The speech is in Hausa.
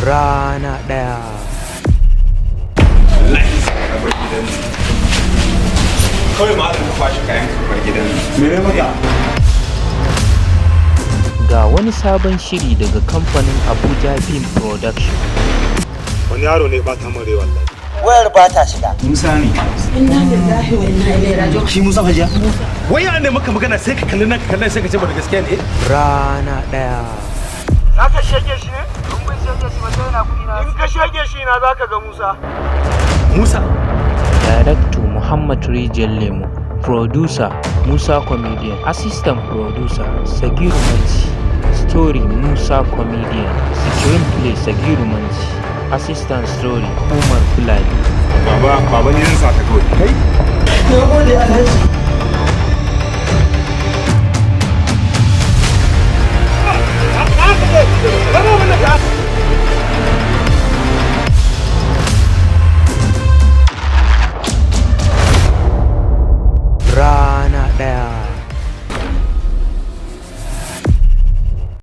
Rana ɗaya. Wallahi ka bar gidan nan. Kawai ma ka kwashe kayan ka bar gidan nan. Mene maka? Ga wani sabon shiri daga kamfanin Abuja Film Production. Wani yaro ne ba ta mare wallahi. Wayar ba ta shiga. Musa ne. Inna lillahi wa inna ilaihi raji'un. Shi Musa Hajiya. Wai ya ne maka magana, sai ka kalli nan, ka kalli, sai ka ce ba da gaskiya ne. Rana ɗaya. Za ka shege shi ne? In ban shege shi ba, sai na kuɗi na. In ka shege shi na, za ka ga Musa. Musa. Director Muhammad Rijal Lemo. Producer Musa Comedian. Assistant Producer Sagiru Manci. Story Musa Comedian. Screenplay Sagiru Manci. Assistant Story Umar Fulani. Baba, baba, ni zan sa ka kawai. Kai. Na gode, Alhaji.